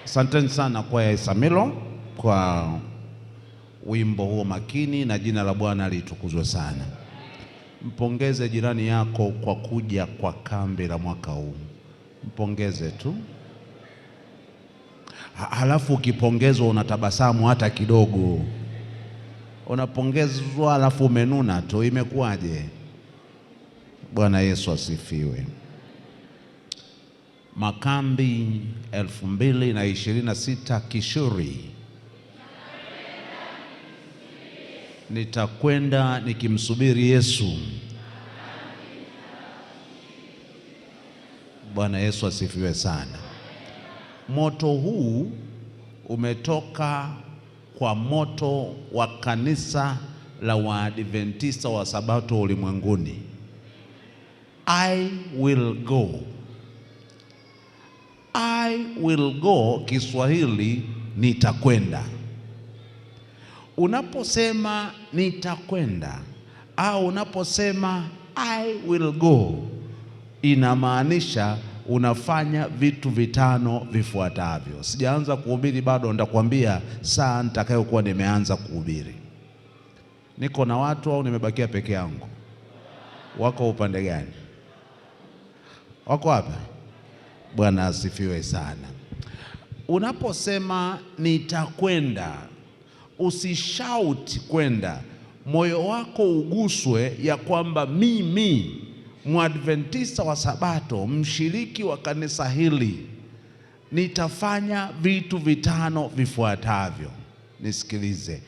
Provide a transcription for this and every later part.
Asanteni sana kwaya Isamilo kwa wimbo huo makini, na jina la Bwana litukuzwe sana. Mpongeze jirani yako kwa kuja kwa kambi la mwaka huu, mpongeze tu. Halafu ukipongezwa unatabasamu hata kidogo, unapongezwa halafu umenuna tu, imekuwaje? Bwana Yesu asifiwe. Makambi 2026 Kishuri, nitakwenda nikimsubiri Yesu. Bwana Yesu asifiwe sana. Moto huu umetoka kwa moto wa kanisa la Waadventista wa Sabato ulimwenguni. I will go. I will go, Kiswahili nitakwenda. Unaposema nitakwenda au unaposema I will go, inamaanisha unafanya vitu vitano vifuatavyo. Sijaanza kuhubiri bado, nitakwambia saa nitakayokuwa nimeanza kuhubiri. Niko na watu au nimebakia peke yangu? Wako upande gani? Wako hapa? Bwana asifiwe sana. Unaposema nitakwenda, usishout kwenda, moyo wako uguswe ya kwamba mimi Mwadventista wa Sabato, mshiriki wa kanisa hili, nitafanya vitu vitano vifuatavyo. Nisikilize.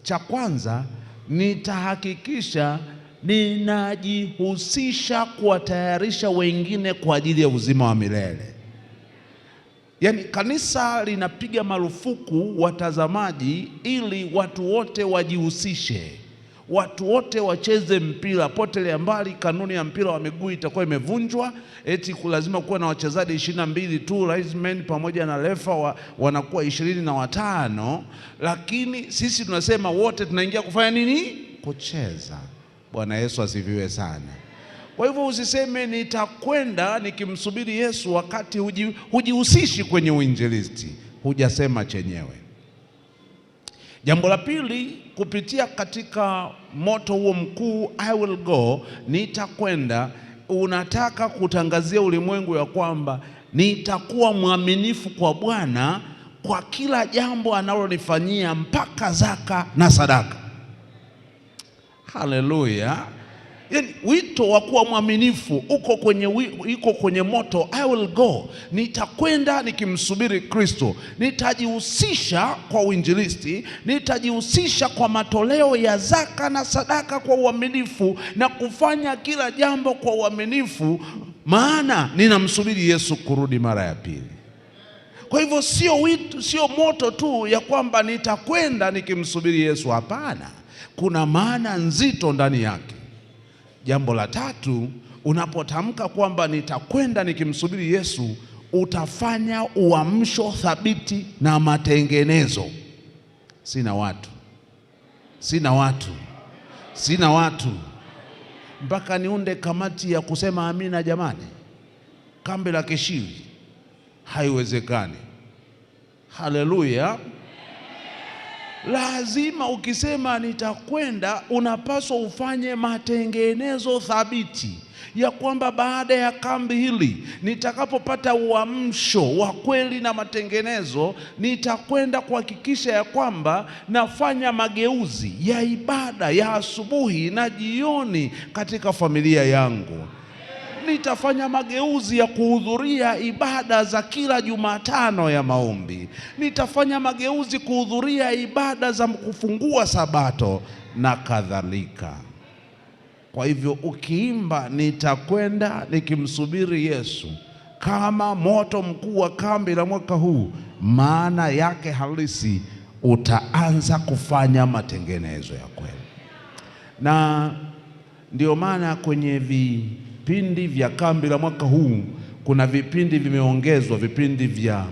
Cha kwanza nitahakikisha ninajihusisha kuwatayarisha wengine kwa ajili ya uzima wa milele. Yaani kanisa linapiga marufuku watazamaji ili watu wote wajihusishe, watu wote wacheze mpira. Potelea mbali, kanuni ya mpira wa miguu itakuwa imevunjwa, eti lazima kuwa na wachezaji 22 tu, linesman pamoja na refa wanakuwa 25, lakini sisi tunasema wote tunaingia kufanya nini? Kucheza. Bwana Yesu asifiwe sana. Kwa hivyo usiseme nitakwenda nikimsubiri Yesu wakati hujihusishi kwenye uinjilisti, hujasema chenyewe. Jambo la pili, kupitia katika moto huo mkuu, I will go, nitakwenda, unataka kutangazia ulimwengu ya kwamba nitakuwa mwaminifu kwa Bwana kwa kila jambo analonifanyia mpaka zaka na sadaka. Haleluya! Yaani wito wa kuwa mwaminifu uko kwenye moto. I will go, nitakwenda nikimsubiri Kristo, nitajihusisha kwa uinjilisti, nitajihusisha kwa matoleo ya zaka na sadaka kwa uaminifu na kufanya kila jambo kwa uaminifu, maana ninamsubiri Yesu kurudi mara ya pili. Kwa hivyo sio wito, sio moto tu ya kwamba nitakwenda nikimsubiri Yesu. Hapana, kuna maana nzito ndani yake. Jambo la tatu, unapotamka kwamba nitakwenda nikimsubiri Yesu, utafanya uamsho thabiti na matengenezo. Sina watu, sina watu, sina watu, mpaka niunde kamati ya kusema amina. Jamani, kambi la Kishiri haiwezekani. Haleluya! Lazima ukisema nitakwenda, unapaswa ufanye matengenezo thabiti ya kwamba baada ya kambi hili nitakapopata uamsho wa kweli na matengenezo, nitakwenda kuhakikisha ya kwamba nafanya mageuzi ya ibada ya asubuhi na jioni katika familia yangu. Nitafanya mageuzi ya kuhudhuria ibada za kila Jumatano ya maombi. Nitafanya mageuzi kuhudhuria ibada za kufungua Sabato na kadhalika. Kwa hivyo ukiimba nitakwenda nikimsubiri Yesu kama moto mkuu wa kambi la mwaka huu, maana yake halisi utaanza kufanya matengenezo ya kweli. Na ndio maana kwenye vipindi vya kambi la mwaka huu kuna vipindi vimeongezwa, vipindi vya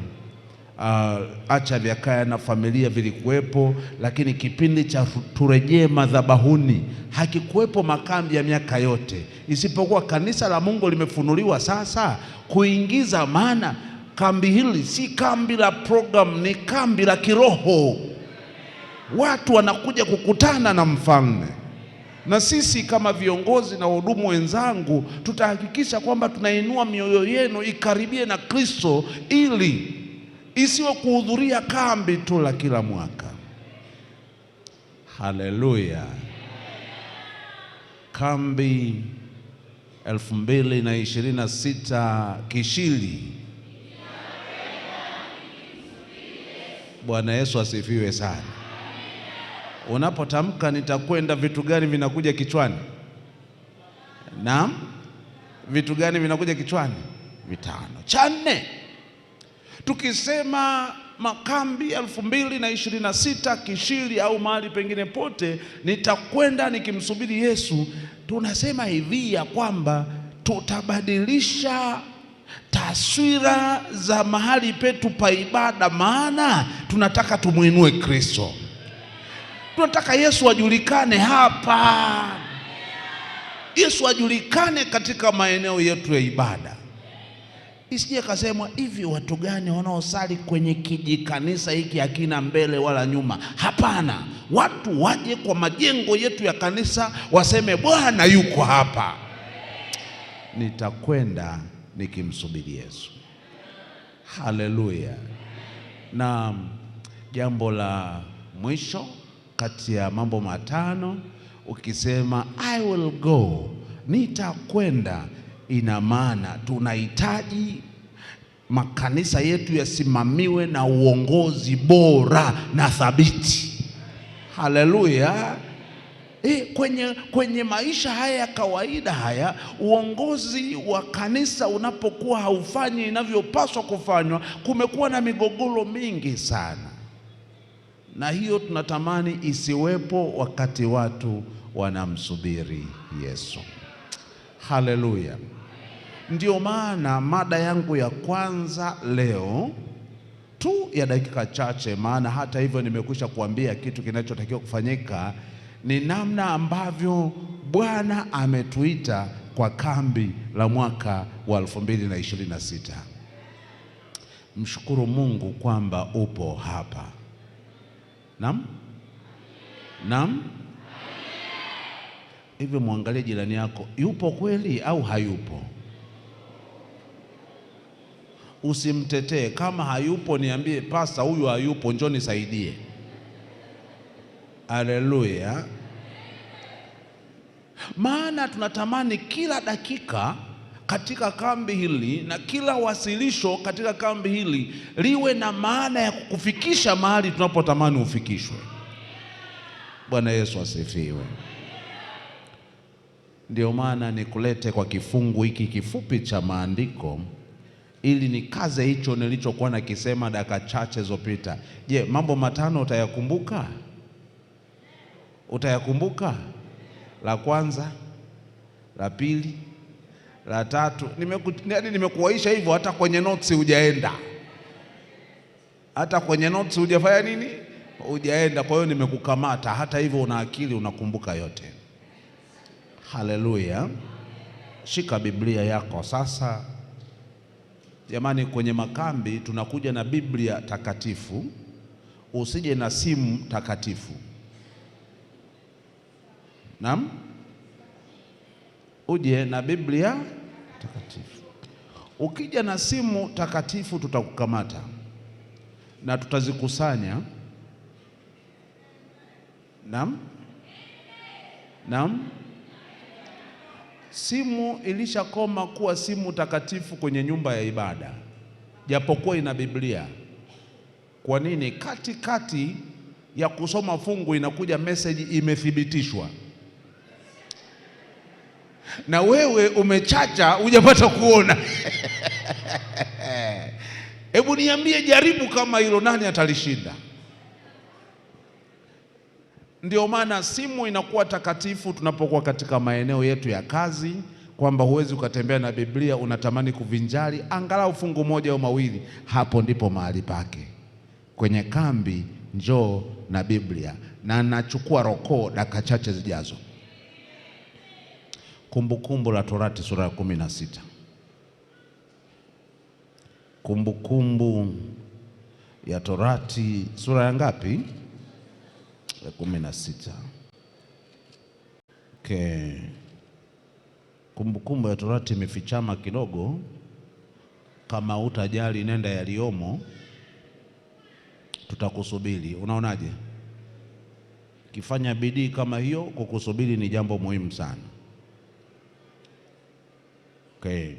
acha vya kaya na familia vilikuwepo, lakini kipindi cha turejee madhabahuni hakikuwepo makambi ya miaka yote, isipokuwa kanisa la Mungu limefunuliwa sasa kuingiza maana. Kambi hili si kambi la program, ni kambi la kiroho. Watu wanakuja kukutana na mfalme, na sisi kama viongozi na wahudumu wenzangu tutahakikisha kwamba tunainua mioyo yenu ikaribie na Kristo, ili isiwe kuhudhuria kambi tu la kila mwaka. Haleluya! Kambi 2026 Kishili. Bwana Yesu asifiwe sana. Unapotamka nitakwenda, vitu gani vinakuja kichwani? Naam, vitu gani vinakuja kichwani? Vitano. Cha nne, tukisema makambi 2026 Kishili au mahali pengine pote, nitakwenda nikimsubiri Yesu, tunasema hivi ya kwamba tutabadilisha taswira za mahali petu pa ibada, maana tunataka tumwinue Kristo. Tunataka Yesu ajulikane hapa, Yesu ajulikane katika maeneo yetu ya ibada. Isije kasemwa hivi, watu gani wanaosali kwenye kijikanisa hiki hakina mbele wala nyuma? Hapana, watu waje kwa majengo yetu ya kanisa waseme Bwana yuko hapa. Nitakwenda nikimsubiri Yesu. Haleluya! Na jambo la mwisho kati ya mambo matano, ukisema I will go, nitakwenda, ina maana tunahitaji makanisa yetu yasimamiwe na uongozi bora na thabiti. Haleluya! Kwenye maisha haya ya kawaida haya, uongozi wa kanisa unapokuwa haufanyi inavyopaswa kufanywa, kumekuwa na migogoro mingi sana, na hiyo tunatamani isiwepo wakati watu wanamsubiri Yesu. Haleluya! Ndio maana mada yangu ya kwanza leo tu ya dakika chache, maana hata hivyo nimekwisha kuambia kitu kinachotakiwa kufanyika, ni namna ambavyo Bwana ametuita kwa kambi la mwaka wa 2026. Mshukuru Mungu kwamba upo hapa. Naam? Naam? Hivyo mwangalie jirani yako, yupo kweli au hayupo? Usimtetee. Kama hayupo niambie, pasta, huyu hayupo, njoo nisaidie. Haleluya! Maana tunatamani kila dakika katika kambi hili na kila wasilisho katika kambi hili liwe na maana ya kukufikisha mahali tunapotamani ufikishwe. Bwana Yesu asifiwe. Ndio maana nikulete kwa kifungu hiki kifupi cha maandiko ili nikaze hicho nilichokuwa nakisema dakika chache zilizopita. Je, mambo matano utayakumbuka? Utayakumbuka? La kwanza, la pili, la tatu. Nimekuwaisha hivyo, hata kwenye notes hujaenda, hata kwenye notes hujafanya nini, hujaenda. Kwa hiyo nimekukamata. Hata hivyo una akili, unakumbuka yote. Haleluya! Shika Biblia yako sasa. Jamani, kwenye makambi tunakuja na Biblia takatifu, usije na simu takatifu. Naam, uje na Biblia takatifu. Ukija na simu takatifu tutakukamata na tutazikusanya. Naam, naam. Simu ilishakoma kuwa simu takatifu kwenye nyumba ya ibada, japokuwa ina Biblia. Kwa nini? Katikati ya kusoma fungu inakuja message imethibitishwa, na wewe umechacha, hujapata kuona. Hebu niambie, jaribu kama hilo, nani atalishinda? Ndio maana simu inakuwa takatifu tunapokuwa katika maeneo yetu ya kazi, kwamba huwezi ukatembea na Biblia, unatamani kuvinjari angalau fungu moja au mawili. Hapo ndipo mahali pake. Kwenye kambi, njoo na Biblia. Na nachukua rokoo dakika chache zijazo. Kumbukumbu la Torati sura ya 16. Kumbukumbu ya Torati sura ya ngapi? Ya 16. Okay. Kumbukumbu ya Torati imefichama kidogo, kama utajali nenda yaliyomo, tutakusubiri. Unaonaje? Kifanya bidii kama hiyo, kukusubiri ni jambo muhimu sana. Okay.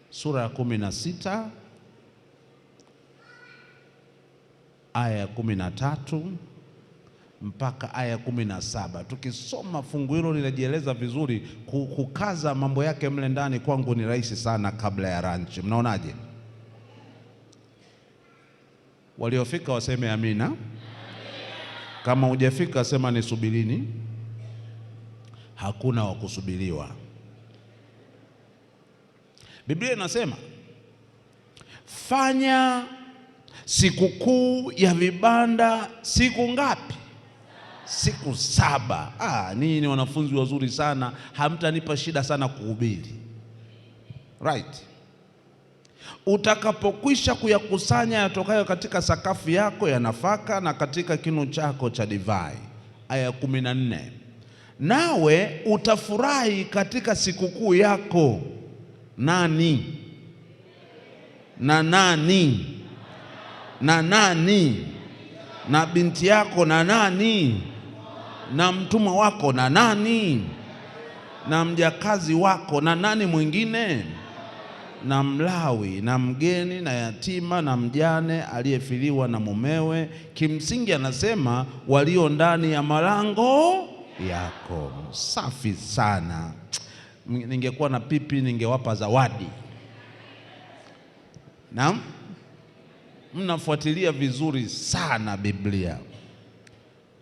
Sura ya 16 aya ya 13 mpaka aya ya 17. Tukisoma fungu hilo linajieleza vizuri, kukaza mambo yake mle ndani kwangu ni rahisi sana kabla ya ranchi. Mnaonaje? Waliofika waseme amina. Kama hujafika sema nisubirini. Hakuna wa kusubiriwa. Biblia inasema fanya sikukuu ya vibanda siku ngapi? Siku 7. Ninyi ni wanafunzi wazuri sana, hamtanipa shida sana kuhubiri. Right. Utakapokwisha kuyakusanya yatokayo katika sakafu yako ya nafaka na katika kinu chako cha divai. Aya 14. Nawe utafurahi katika sikukuu yako. Nani? Na nani? Na nani? Na binti yako na nani? Na mtumwa wako na nani? Na mjakazi wako na nani mwingine? Na Mlawi na mgeni na yatima na mjane aliyefiliwa na mumewe. Kimsingi anasema walio ndani ya malango yako. Safi sana. Ningekuwa na pipi ningewapa zawadi. Naam, mnafuatilia vizuri sana Biblia.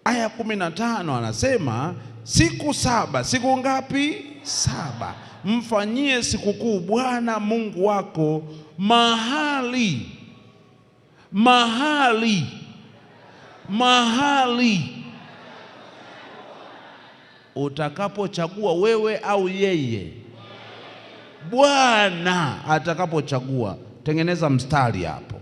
Aya 15 anasema siku 7. Siku ngapi? 7. Mfanyie sikukuu Bwana Mungu wako mahali mahali mahali utakapochagua wewe au yeye. Bwana atakapochagua. Tengeneza mstari hapo.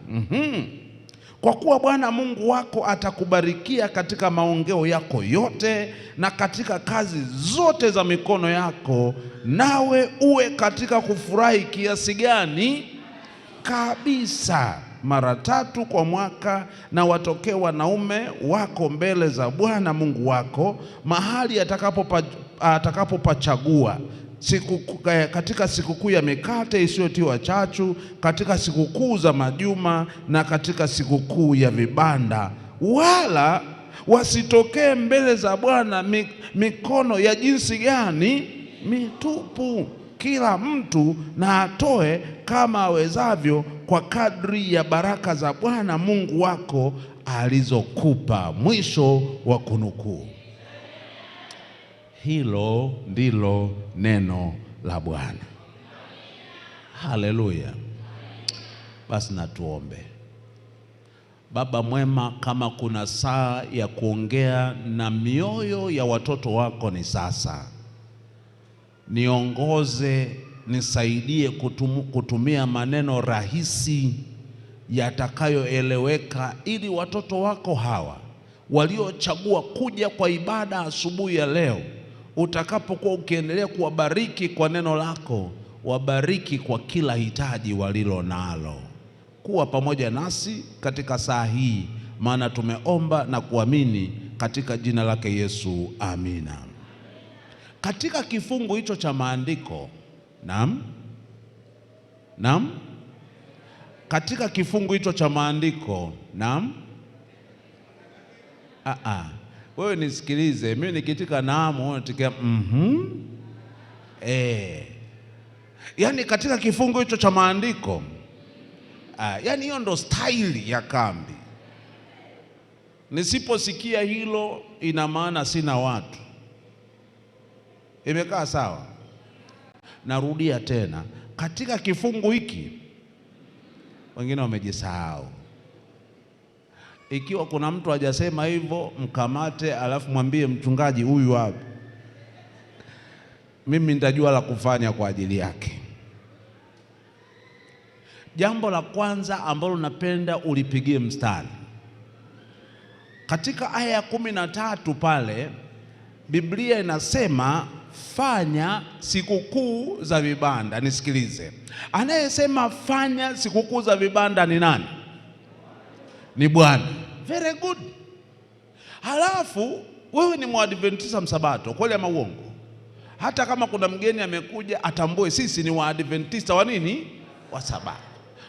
Kwa kuwa Bwana Mungu wako atakubarikia katika maongeo yako yote na katika kazi zote za mikono yako, nawe uwe katika kufurahi kiasi gani? Kabisa. Mara 3 kwa mwaka na watokee wanaume wako mbele za Bwana Mungu wako mahali atakapopachagua. Katika sikukuu ya mikate isiyotiwa chachu, katika sikukuu za majuma na katika sikukuu ya vibanda, wala wasitokee mbele za Bwana mikono ya jinsi gani? Mitupu. Kila mtu na atoe kama awezavyo kwa kadri ya baraka za Bwana Mungu wako alizokupa. Mwisho wa kunukuu. Hilo ndilo neno la Bwana. Haleluya. Basi na tuombe. Baba mwema, kama kuna saa ya kuongea na mioyo ya watoto wako ni sasa. Niongoze, nisaidie kutumia maneno rahisi yatakayoeleweka, ili watoto wako hawa waliochagua kuja kwa ibada asubuhi ya leo, utakapokuwa ukiendelea kuwabariki kwa neno lako, wabariki kwa kila hitaji walilo nalo. Kuwa pamoja nasi katika saa hii, maana tumeomba na kuamini katika jina lake Yesu, amina. Katika kifungu hicho cha maandiko, naam, naam, katika kifungu hicho cha maandiko, naam, wewe nisikilize, mimi nikitika naam, wewe unatikia mhm. Yaani katika kifungu hicho cha maandiko, yaani hiyo ndo style ya kambi. Nisiposikia hilo ina maana sina watu. Imekaa sawa? Narudia tena, katika kifungu hiki wengine wamejisahau. Ikiwa kuna mtu hajasema hivyo, mkamate alafu mwambie mchungaji huyu hapa, mimi nitajua la kufanya kwa ajili yake. Jambo la kwanza ambalo napenda ulipigie mstari katika aya ya 13 pale Biblia inasema fanya sikukuu za vibanda. Nisikilize, anayesema fanya sikukuu za vibanda ni nani? Ni Bwana. Very good. Halafu wewe ni Mwadventista msabato, kweli ama uongo? Hata kama kuna mgeni amekuja atambue sisi ni Waadventista wa nini? Wa Sabato.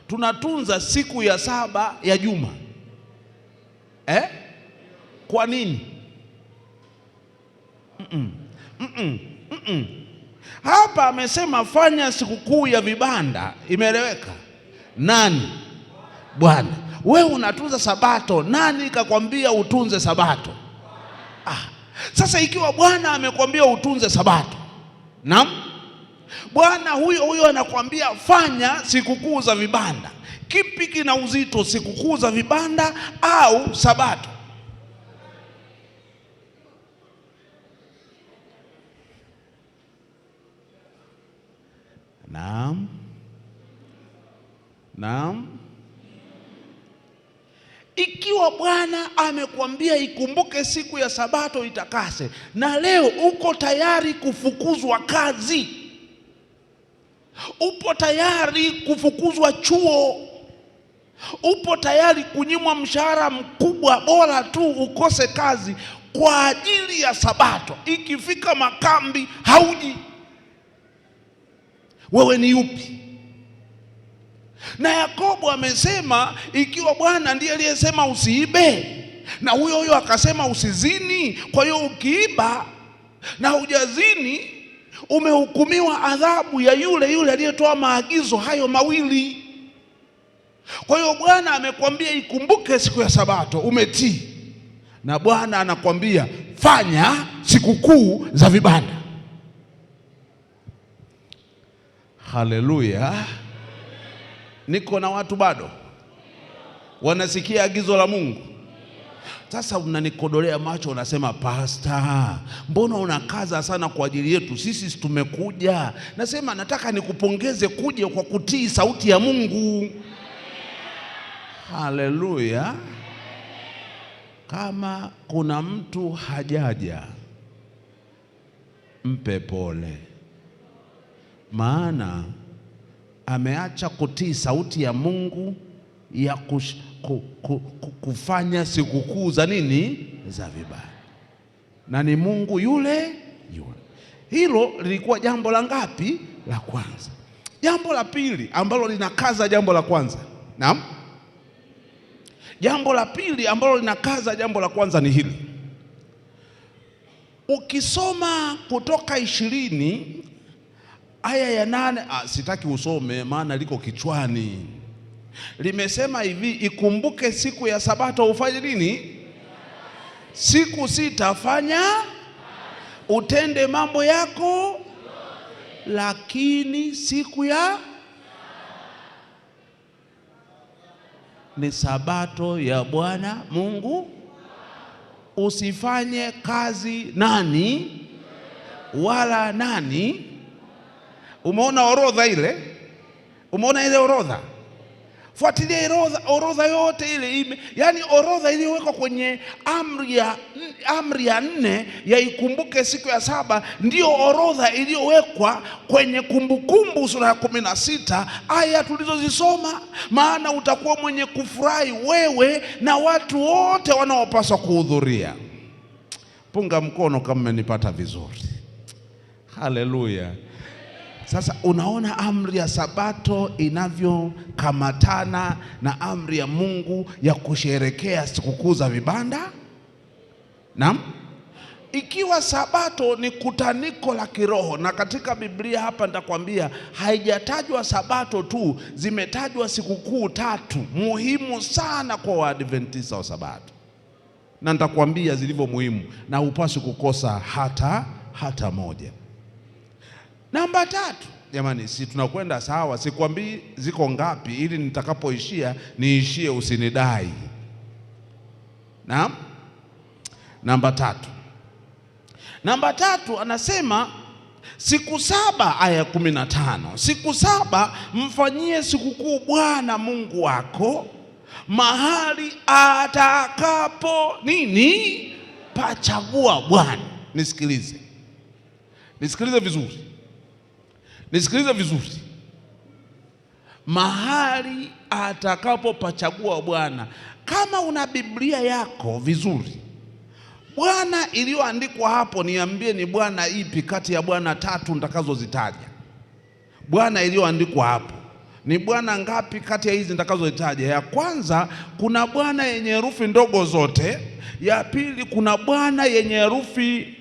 Tunatunza siku ya saba ya juma eh? Kwa nini? Hapa amesema fanya sikukuu ya vibanda, imeeleweka? Nani? Bwana. Wewe unatunza Sabato, nani kakwambia utunze Sabato? Ah, sasa ikiwa Bwana amekwambia utunze Sabato, naam, Bwana huyo huyo anakwambia fanya sikukuu za vibanda. Kipi kina uzito, sikukuu za vibanda au Sabato? Naam, naam. Ikiwa Bwana amekwambia ikumbuke siku ya Sabato itakase, na leo uko tayari kufukuzwa kazi, upo tayari kufukuzwa chuo, upo tayari kunyimwa mshahara mkubwa, bora tu ukose kazi kwa ajili ya Sabato, ikifika makambi hauji, wewe ni yupi? Na Yakobo amesema ikiwa Bwana ndiye aliyesema usiibe, na huyo huyo akasema usizini. Kwa hiyo ukiiba na hujazini umehukumiwa adhabu ya yule yule aliyetoa maagizo hayo mawili. Kwa hiyo Bwana amekwambia ikumbuke siku ya Sabato, umetii, na Bwana anakwambia fanya sikukuu za vibanda. Haleluya! Niko na watu bado wanasikia agizo la Mungu. Sasa unanikodolea macho, unasema pasta, mbona unakaza sana kwa ajili yetu sisi? Tumekuja. Nasema nataka nikupongeze kuja kwa kutii sauti ya Mungu. Haleluya! Kama kuna mtu hajaja, mpe pole, maana ameacha kutii sauti ya Mungu ya kufanya sikukuu za nini? Za vibanda, na ni Mungu yule yule. Hilo lilikuwa jambo la ngapi? La kwanza. Jambo la pili ambalo linakaza jambo la kwanza, naam, jambo la pili ambalo linakaza jambo la kwanza ni hili. Ukisoma Kutoka 20 aya ya 8, sitaki usome maana liko kichwani. Limesema hivi, ikumbuke siku ya Sabato ufanye nini? Siku sita fanya, utende mambo yako, lakini siku ya ni Sabato ya Bwana Mungu, usifanye kazi nani wala nani. Umeona orodha ile? Umeona ile orodha? Fuatilia orodha yote ile, yaani orodha iliyowekwa kwenye amri ya 4 ya ikumbuke siku ya saba, ndiyo orodha iliyowekwa kwenye Kumbukumbu sura ya 16 aya tulizozisoma. Maana utakuwa mwenye kufurahi wewe na watu wote wanaopaswa kuhudhuria. Punga mkono kama mmenipata vizuri. Haleluya. Sasa unaona amri ya Sabato inavyokamatana na amri ya Mungu ya kusherekea sikukuu za vibanda. Naam, ikiwa Sabato ni kutaniko la kiroho, na katika Biblia hapa nitakwambia haijatajwa Sabato tu, zimetajwa sikukuu tatu muhimu sana kwa Waadventista wa Sabato, na nitakwambia zilivyo muhimu na hupaswi kukosa hata moja. Namba 3, jamani, si tunakwenda sawa? Sikwambii ziko ngapi ili nitakapoishia niishie, usinidai. Naam, namba 3. Namba 3 anasema Siku 7, aya ya 15, siku 7 mfanyie sikukuu Bwana Mungu wako mahali atakapo nini pachagua Bwana. Nisikilize, nisikilize vizuri, nisikilize vizuri. Mahali atakapopachagua Bwana. Kama una Biblia yako vizuri, Bwana iliyoandikwa hapo, niambie ni Bwana ipi kati ya Bwana 3 nitakazozitaja? Bwana iliyoandikwa hapo ni Bwana ngapi kati ya hizi nitakazozitaja? Ya kwanza kuna Bwana yenye herufi ndogo zote. Ya pili kuna Bwana yenye herufi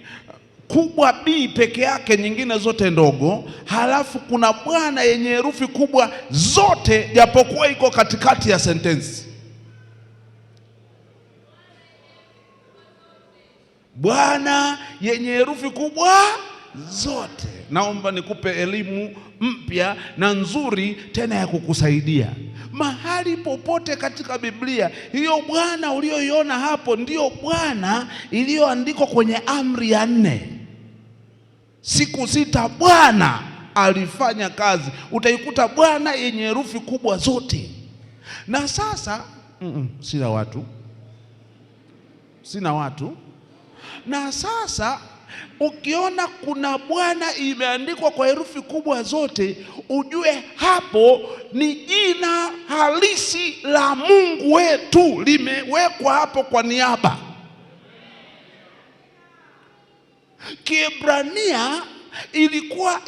kubwa B peke yake, nyingine zote ndogo. Halafu kuna Bwana yenye herufi kubwa zote japokuwa iko katikati ya sentensi. Bwana yenye herufi kubwa zote. Naomba nikupe elimu mpya na nzuri tena ya kukusaidia. Mahali popote katika Biblia, hiyo Bwana uliyoiona hapo ndiyo Bwana iliyoandikwa kwenye amri ya 4. Siku 6 Bwana alifanya kazi. Utaikuta Bwana yenye herufi kubwa zote. Na sasa sina watu, sina watu. Na sasa ukiona kuna Bwana imeandikwa kwa herufi kubwa zote, ujue hapo ni jina halisi la Mungu wetu limewekwa hapo kwa niaba. Kiebrania ilikuwa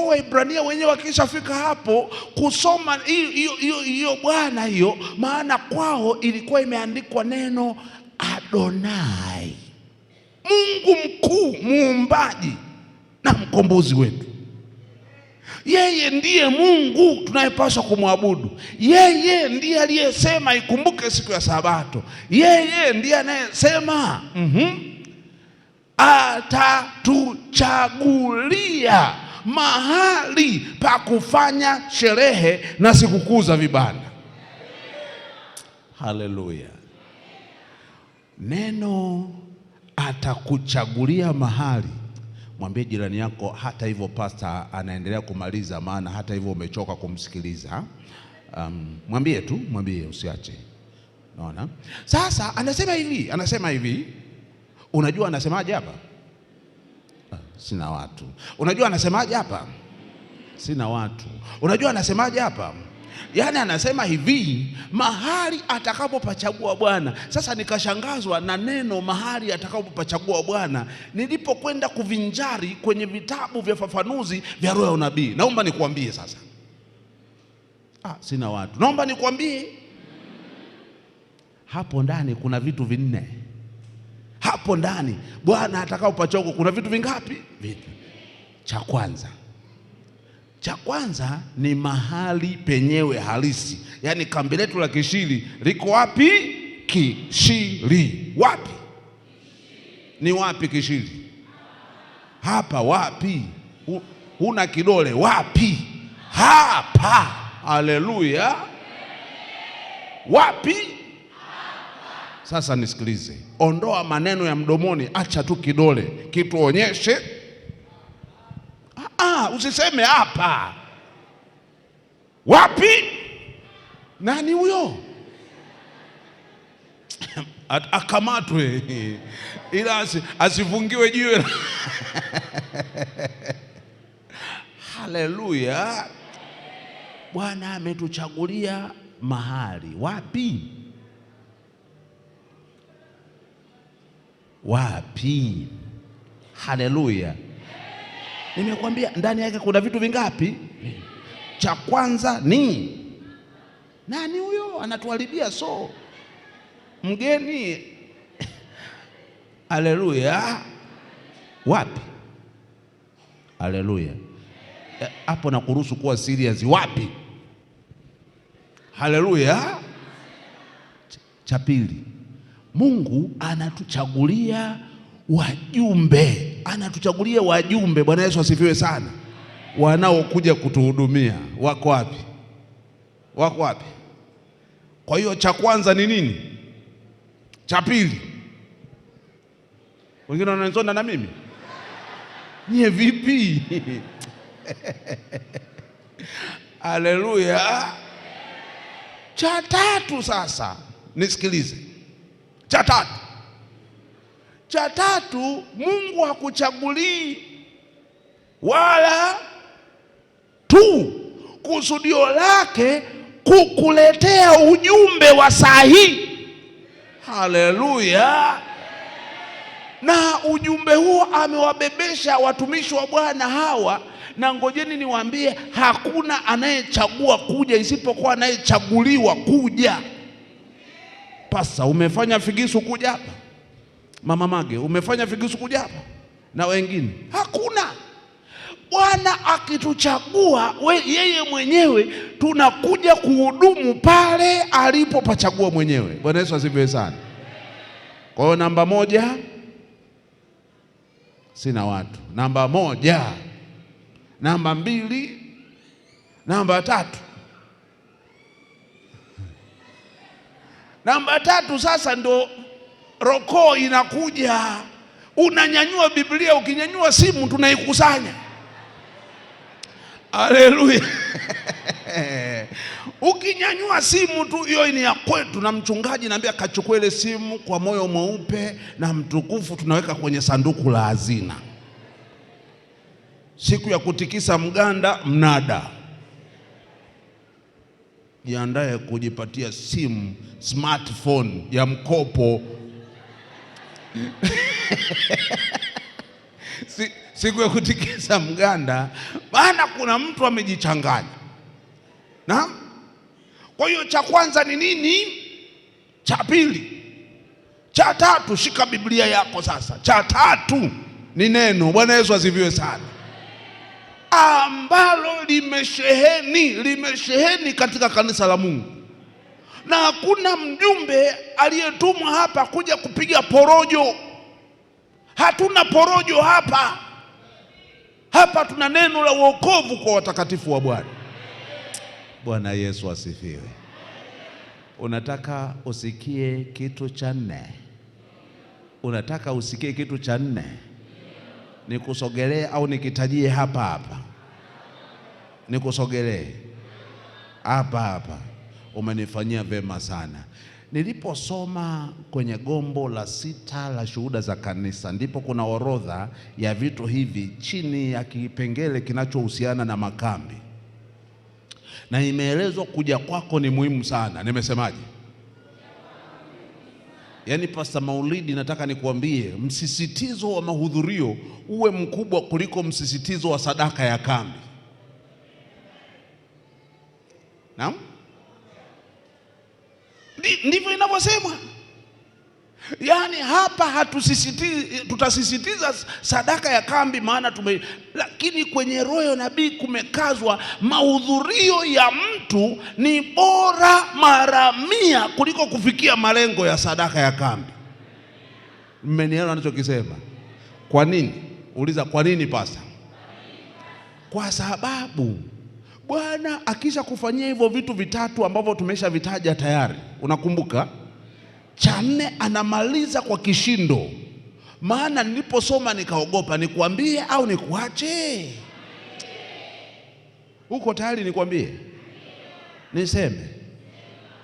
Waebrania wenyewe wakishafika hapo kusoma hiyo Bwana hiyo, maana kwao ilikuwa imeandikwa neno Adonai, Mungu mkuu, muumbaji na mkombozi wetu. Yeye ndiye Mungu tunayepaswa kumwabudu. Yeye ndiye aliyesema ikumbuke siku ya Sabato. Yeye ndiye anayesema atatuchagulia mahali pa kufanya sherehe na sikukuu za vibanda. Haleluya. Neno atakuchagulia mahali. Mwambie jirani yako, hata hivyo pastor anaendelea kumaliza, maana hata hivyo umechoka kumsikiliza. Mwambie tu, mwambie usiache. Unaona? Sasa anasema hivi, anasema hivi. Unajua anasemaje hapa? Sina watu. Unajua anasemaje hapa? Sina watu. Unajua anasemaje hapa? Yaani anasema hivi, mahali atakapopachagua Bwana. Sasa nikashangazwa na neno mahali atakapopachagua Bwana nilipokwenda kuvinjari kwenye vitabu vya fafanuzi vya roho ya unabii. Naomba nikuambie sasa. Sina watu. Naomba nikuambie, hapo ndani kuna vitu 4. Hapo ndani Bwana atakapopachagua kuna vitu vingapi? Vinne. Cha kwanza, cha kwanza ni mahali penyewe halisi. Yaani kambi letu la Kishiri liko wapi? Kishiri. Wapi? Ni wapi Kishiri? Hapa wapi? Huna kidole wapi? Hapa. Haleluya. Wapi? Sasa nisikilize. Ondoa maneno ya mdomoni, acha tu kidole kituonyeshe. Usiseme hapa. Wapi? Nani huyo? Akamatwe. Ila asifungiwe jiwe. Haleluya. Bwana ametuchagulia mahali. Wapi? Wapi? Haleluya. Nimekwambia ndani yake kuna vitu vingapi? Cha kwanza ni nani huyo anatuharibia? So mgeni. Haleluya. Wapi? Haleluya. Hapo na kuruhusu kuwa serious. Wapi? Haleluya. Cha pili, Mungu anatuchagulia wajumbe, anatuchagulia wajumbe. Bwana Yesu asifiwe sana. Wanaokuja kutuhudumia wako wapi? Wako wapi? Kwa hiyo cha kwanza ni nini? Cha pili, wengine wananizonda na mimi. Nye vipi? Haleluya. Cha tatu sasa, nisikilize. Cha tatu, cha tatu, Mungu hakuchagulii wala tu, kusudio lake kukuletea ujumbe wa sahihi. Haleluya! Na ujumbe huo amewabebesha watumishi wa Bwana hawa, na ngojeni niwaambie, hakuna anayechagua kuja isipokuwa anayechaguliwa kuja. Pasa, umefanya figisu kuja hapa? Mama Mage, umefanya figisu kuja hapa? Na wengine hakuna. Bwana akituchagua yeye mwenyewe, tunakuja kuhudumu pale alipopachagua mwenyewe. Bwana Yesu asifiwe sana. Kwa hiyo namba moja, sina watu. Namba moja, namba mbili, namba tatu. Namba tatu sasa ndo rokoo inakuja. Unanyanyua Biblia, ukinyanyua simu tunaikusanya. Haleluya. Ukinyanyua simu tu hiyo ni ya kwetu, na mchungaji naambia kachukue ile simu kwa moyo mweupe na mtukufu, tunaweka kwenye sanduku la hazina. Siku ya kutikisa mganda mnada, jiandae kujipatia simu smartphone ya mkopo. Siku ya kutikisa mganda, maana kuna mtu amejichanganya. Na kwa hiyo cha kwanza ni nini? Cha pili, cha tatu, shika Biblia yako sasa. Cha tatu ni neno. Bwana Yesu asifiwe sana, ambalo limesheheni katika kanisa la Mungu, na hakuna mjumbe aliyetumwa hapa kuja kupiga porojo. Hatuna porojo hapa. Hapa tuna neno la wokovu kwa watakatifu wa Bwana. Bwana Yesu asifiwe. Unataka usikie kitu cha nne? Unataka usikie kitu cha nne? Nikusogelee au nikitajie hapa hapa? Nikusogelee hapa hapa. Umenifanyia vema sana. Niliposoma kwenye gombo la 6 la shuhuda za kanisa, ndipo kuna orodha ya vitu hivi chini ya kipengele kinachohusiana na makambi, na imeelezwa kuja kwako ni muhimu sana. Nimesemaje? Yaani Pastor Maulidi, nataka nikuambie msisitizo wa mahudhurio uwe mkubwa kuliko msisitizo wa sadaka ya kambi. Naam? Ndivyo inavyosemwa. Yaani hapa hatusisitizi, tutasisitiza sadaka ya kambi maana tume, lakini kwenye roho ya nabii kumekazwa mahudhurio ya mtu ni bora mara 100 kuliko kufikia malengo ya sadaka ya kambi. Mmenielewa ninachokisema? Kwa nini? Uliza kwa nini pasta? Kwa sababu Bwana akisha kufanyia hivyo vitu vitatu ambavyo tumeshavitaja tayari, unakumbuka? Cha nne anamaliza kwa kishindo. Maana niliposoma nikaogopa, nikuambie au nikuache? Uko tayari nikuambie? Niseme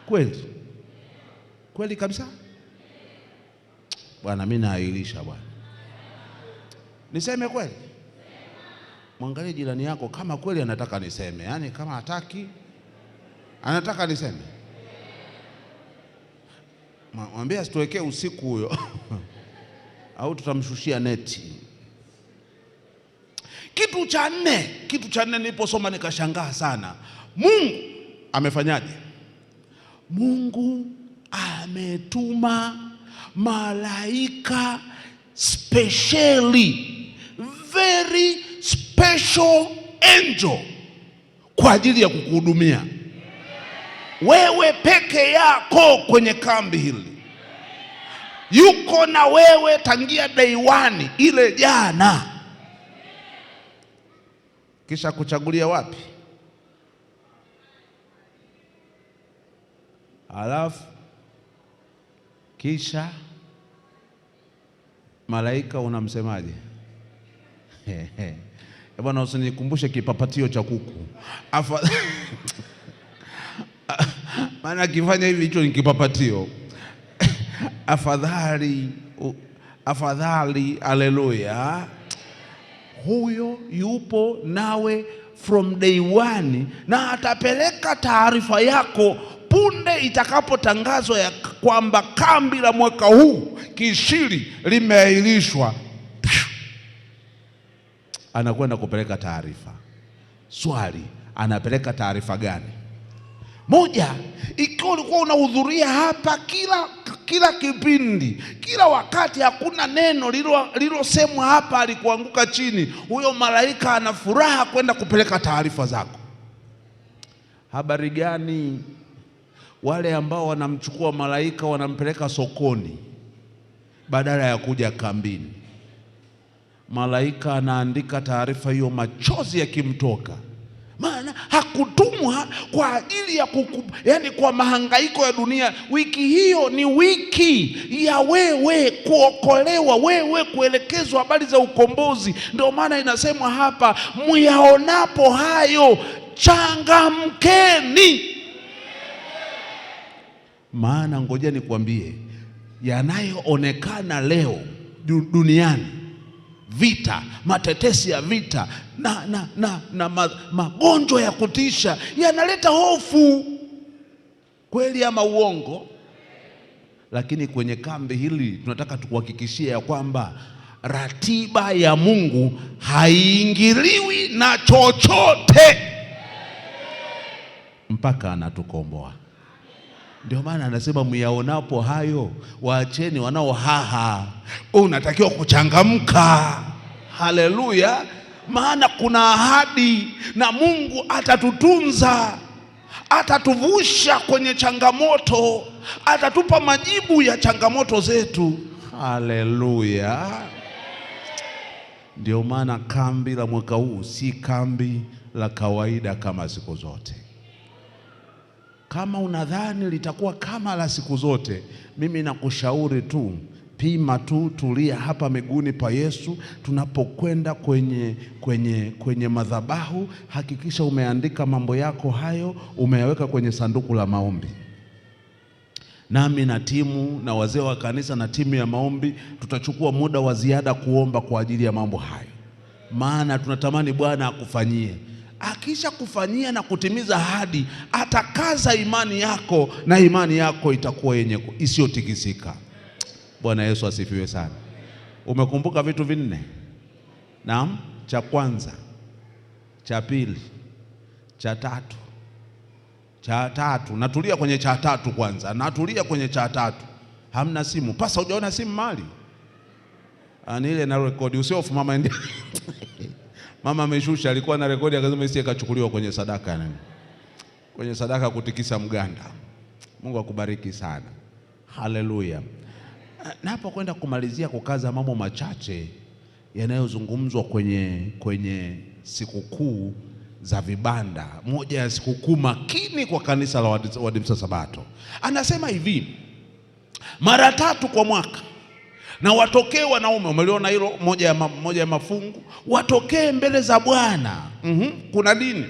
kweli? Kweli kabisa? Bwana mimi naahirisha bwana. Niseme kweli? Mwangalie jirani yako kama kweli anataka niseme. Yaani kama hataki, anataka niseme. Mwambie asituwekee usiku huyo. Au tutamshushia neti. Kitu cha nne niliposoma nikashangaa sana. Mungu amefanyaje? Mungu ametuma malaika specially, very special angel kwa ajili ya kukuhudumia wewe peke yako kwenye kambi hili. Yuko na wewe tangia day one ile jana. Kisha kuchagulia wapi? Alafu kisha malaika unamsemaje? Bwana, usinikumbushe kipapatio cha kuku. Maana akifanya hivi hicho ni kipapatio. Afadhali, afadhali, haleluya. Huyo yupo nawe from day one, na atapeleka taarifa yako punde itakapotangazwa ya kwamba kambi la mwaka huu Kishiri limeahirishwa. Anakwenda kupeleka taarifa. Swali, anapeleka taarifa gani? Moja, ikiwa ulikuwa unahudhuria hapa kila kipindi, kila wakati, hakuna neno lililosemwa hapa alikuanguka chini, huyo malaika ana furaha kwenda kupeleka taarifa zako. Habari gani? Wale ambao wanamchukua malaika wanampeleka sokoni badala ya kuja kambini. Malaika anaandika taarifa hiyo, machozi yakimtoka, maana hakutumwa kwa ajili ya yani kwa mahangaiko ya dunia. Wiki hiyo ni wiki ya wewe kuokolewa, wewe kuelekezwa habari za ukombozi. Ndio maana inasemwa hapa, myaonapo hayo changamkeni. Maana ngoja nikwambie, yanayoonekana leo duniani, vita, matetesi ya vita na magonjwa ya kutisha yanaleta hofu, kweli ama uongo? Lakini kwenye kambi hili tunataka tukuhakikishie ya kwamba ratiba ya Mungu haiingiliwi na chochote mpaka anatukomboa. Ndio maana anasema myaonapo hayo waacheni wanaohaha. Unatakiwa kuchangamka. Haleluya! Maana kuna ahadi na Mungu atatutunza, atatuvusha kwenye changamoto, atatupa majibu ya changamoto zetu. Haleluya! Ndio maana kambi la mwaka huu si kambi la kawaida kama siku zote. Kama unadhani litakuwa kama la siku zote, mimi nakushauri tu, pima tu, tulia hapa miguuni pa Yesu. Tunapokwenda kwenye madhabahu, hakikisha umeandika mambo yako hayo, umeyaweka kwenye sanduku la maombi. Nami na timu na wazee wa kanisa na timu ya maombi tutachukua muda wa ziada kuomba kwa ajili ya mambo hayo, maana tunatamani Bwana akufanyie. Akisha kufanyia na kutimiza ahadi, atakaza imani yako na imani yako itakuwa yenye isiyotikisika. Bwana Yesu asifiwe sana. Umekumbuka vitu vinne? Naam, cha kwanza, cha pili, cha tatu. Cha tatu, natulia kwenye cha tatu kwanza, natulia kwenye cha tatu. Hamna simu. Pasa, hujaona simu mali? Ani ile na rekodi, usiofu mama ndiye. Mama ameshusha, alikuwa na rekodi akasema isije ikachukuliwa kwenye sadaka nani. Kwenye sadaka kutikisa mganda. Mungu akubariki sana. Haleluya. Napo kwenda kumalizia kukaza mambo machache yanayozungumzwa kwenye sikukuu za vibanda, moja ya sikukuu makini kwa kanisa la Waadventista Sabato. Anasema hivi, mara tatu kwa mwaka na watokee wanaume. Umeliona hilo moja ya mafungu, watokee mbele za Bwana. Kuna dini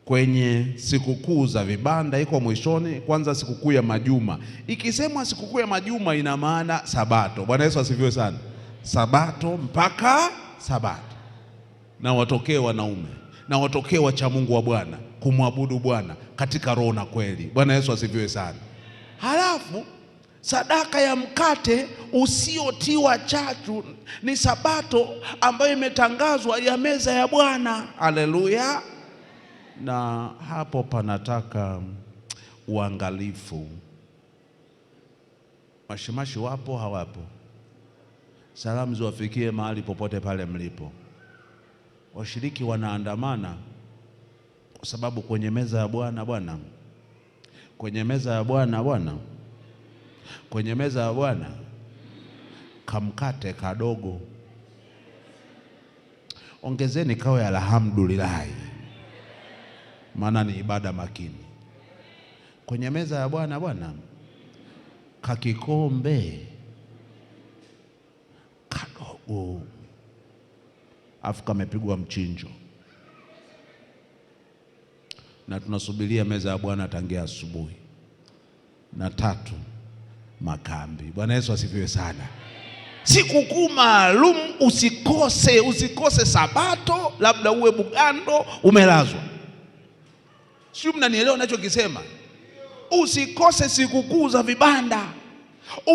kwenye sikukuu za vibanda iko mwishoni. Kwanza sikukuu ya majuma. Ikisemwa sikukuu ya majuma ina maana Sabato. Bwana Yesu asifiwe sana. Sabato mpaka Sabato. Na watokee wanaume, na watokee wacha Mungu wa Bwana kumwabudu Bwana katika roho na kweli. Bwana Yesu asifiwe sana. Halafu sadaka ya mkate usiotiwa chachu ni Sabato ambayo imetangazwa ya meza ya Bwana. Haleluya. Na hapo panataka uangalifu. Mashimashi wapo hawapo? Salamu ziwafikie mahali popote pale mlipo. Washiriki wanaandamana kwa sababu kwenye meza ya Bwana Bwana, kwenye meza ya Bwana Bwana, kwenye meza ya Bwana kamkate kadogo, ongezeni kawe alhamdulillah, maana ni ibada makini. Kwenye meza ya Bwana Bwana kakikombe kadogo. afu kamepigwa mchinjo, na tunasubiria meza ya Bwana tangia asubuhi. Na tatu, makambi. Bwana Yesu asifiwe sana. Sikukuu maalum usikose, usikose Sabato, labda uwe Bugando umelazwa. Sio, mnanielewa ninachokisema? Usikose sikukuu za vibanda,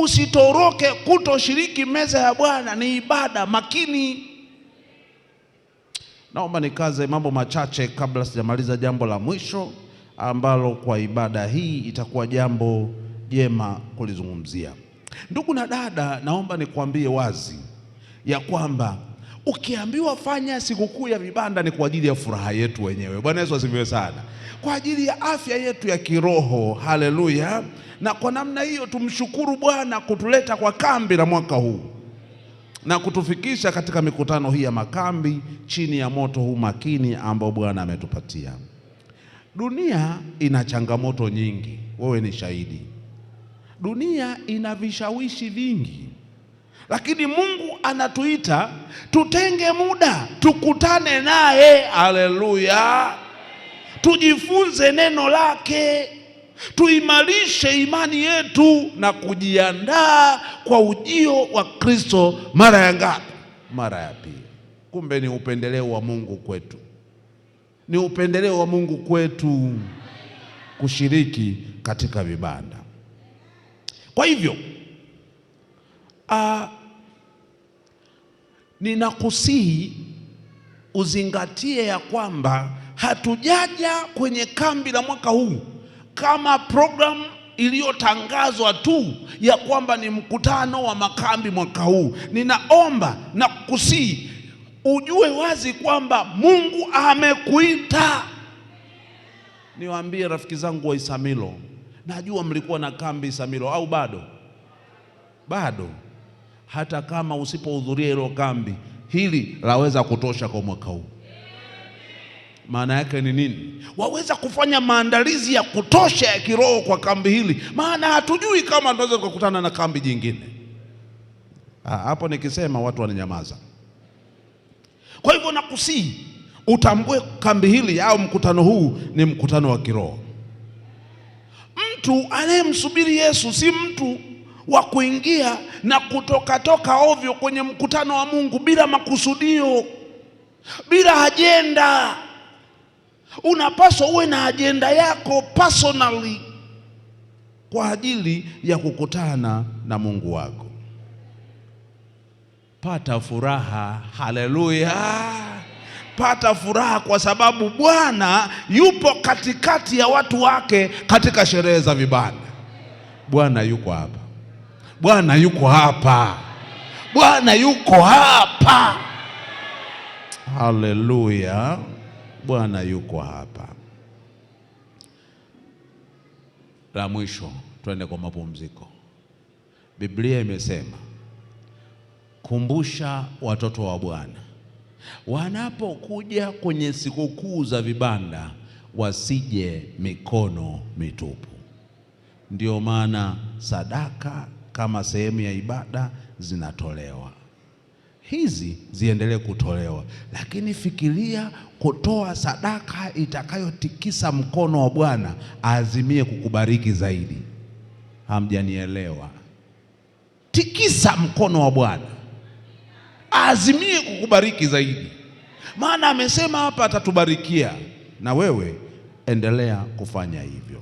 usitoroke kutoshiriki meza ya Bwana. Ni ibada makini. Naomba nikaze mambo machache kabla sijamaliza jambo la mwisho ambalo kwa ibada hii itakuwa jambo jema kulizungumzia. Ndugu na dada, naomba nikwambie wazi ya kwamba ukiambiwa fanya sikukuu ya vibanda ni kwa ajili ya furaha yetu wenyewe. Bwana Yesu asifiwe sana. Kwa ajili ya afya yetu ya kiroho. Haleluya. Na kwa namna hiyo tumshukuru Bwana kutuleta kwa kambi la mwaka huu na kutufikisha katika mikutano hii ya makambi chini ya moto huu makini ambao Bwana ametupatia. Dunia ina changamoto nyingi, wewe ni shahidi. Dunia ina vishawishi vingi, lakini Mungu anatuita tutenge muda tukutane naye. Haleluya! Tujifunze neno lake, tuimarishe imani yetu na kujiandaa kwa ujio wa Kristo mara ya ngapi? Mara ya pili. Kumbe ni upendeleo wa Mungu kwetu, ni upendeleo wa Mungu kwetu kushiriki katika vibanda. Kwa hivyo ninakusihi uzingatie ya kwamba hatujaja kwenye kambi la mwaka huu kama programu iliyotangazwa tu ya kwamba ni mkutano wa makambi mwaka huu. Ninaomba na kukusihi ujue wazi kwamba Mungu amekuita. Niwaambie rafiki zangu wa Isamilo, najua mlikuwa na kambi Isamilo au bado? Bado. Hata kama usipohudhuria hilo kambi, hili laweza kutosha kwa mwaka huu. Maana yake ni nini? Waweza kufanya maandalizi ya kutosha ya kiroho kwa kambi hili, maana hatujui kama tunaweza kukutana na kambi jingine. Hapo nikisema watu wananyamaza. Kwa hivyo nakusihi utambue kambi hili au mkutano huu ni mkutano wa kiroho. Mtu anayemsubiri Yesu si mtu wa kuingia na kutokatoka ovyo kwenye mkutano wa Mungu bila makusudio, bila ajenda. Unapaswa uwe na ajenda yako personally kwa ajili ya kukutana na Mungu wako. Pata furaha, haleluya! Pata furaha kwa sababu Bwana yupo katikati ya watu wake katika sherehe za vibanda. Bwana yuko hapa. Bwana yuko hapa. Bwana yuko hapa. Haleluya. Bwana yuko hapa. La mwisho, twende kwa mapumziko. Biblia imesema, kumbusha watoto wa Bwana wanapokuja kwenye sikukuu za vibanda wasije mikono mitupu. Ndio maana sadaka kama sehemu ya ibada zinatolewa, hizi ziendelee kutolewa, lakini fikiria kutoa sadaka itakayotikisa mkono wa Bwana aazimie kukubariki zaidi. Hamjanielewa? Tikisa mkono wa Bwana aazimie kukubariki zaidi, maana amesema hapa atatubarikia, na wewe endelea kufanya hivyo.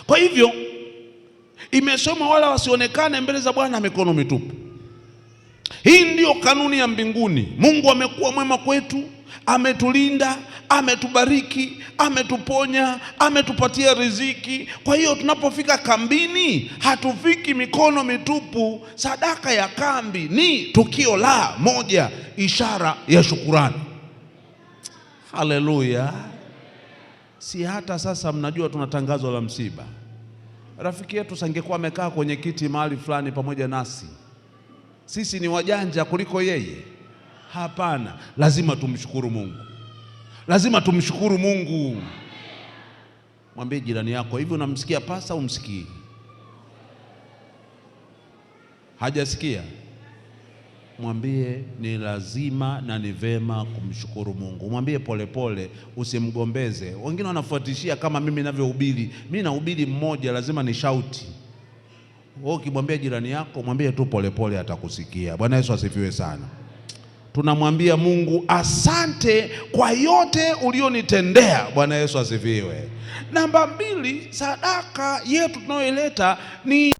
Kwa hivyo imesoma, wala wasionekane mbele za Bwana mikono mitupu. Hii ndiyo kanuni ya mbinguni. Mungu amekuwa mwema kwetu, ametulinda, ametubariki, ametuponya, ametupatia riziki. Kwa hiyo tunapofika kambini hatufiki mikono mitupu. Sadaka ya kambi ni tukio la moja, ishara ya shukurani. Haleluya! Si hata sasa mnajua tuna tangazo la msiba. Rafiki yetu sangekuwa amekaa kwenye kiti mahali fulani pamoja nasi, sisi ni wajanja kuliko yeye? Hapana, lazima tumshukuru Mungu, lazima tumshukuru Mungu. Mwambie jirani yako hivi, unamsikia pasa umsikii? Hajasikia? Mwambie ni lazima na ni vema kumshukuru Mungu. Mwambie polepole, usimgombeze. Wengine wanafuatishia kama mimi ninavyohubiri. Mimi nahubiri mmoja, lazima ni shauti. Wewe ukimwambia jirani yako, mwambie tu polepole, atakusikia. Bwana Yesu asifiwe sana. Tunamwambia Mungu asante kwa yote ulionitendea. Bwana Yesu asifiwe. Namba mbili, sadaka yetu tunayoileta ni